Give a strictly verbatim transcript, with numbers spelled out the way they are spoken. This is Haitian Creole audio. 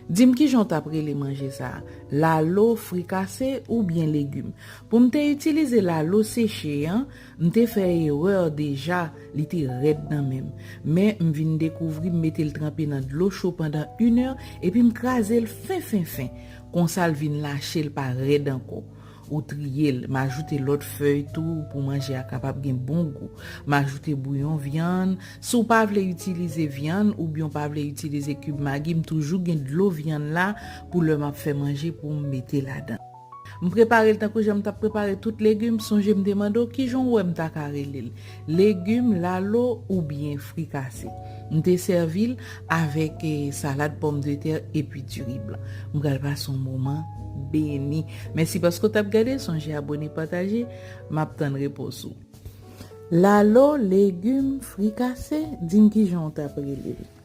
Di m kijan w t ap rele manje sa a, lalo, frikase oubyen legim? Pou m te itilize lalo seche an, m te fè erè deja, li te rèd nan men m. Men m vin dekouvri m mete l tranpe nan dlo cho pandan inè, epi m kraze l fen fen fen. Konsa l vin lache, l pa rèd ankò. Ou triye l, m ajoute lòt fèy tou pou manje a kapab gen bon gou. M ajoute bouyon vyann. Si w pa vle itilize vyann oubyen w pa vle itilize kib magi, m toujou gen dlo vyann la pou lè m ap fè manje pou m mete ladan. M prepare l tankou jan m t ap prepare tout legim. Sonje m te mande w kijan w wè m ta ka rele l. Legim, lalo oubyen frikase. M te sèvi l avèk eh, salad pòmdetè epi diri blan. M pral pase yon moman beni. Mèsi paske w t ap gade. Sonje abone, pataje. M ap tann repons ou. Lalo, legim, frikase, di m kijan w t ap rele l.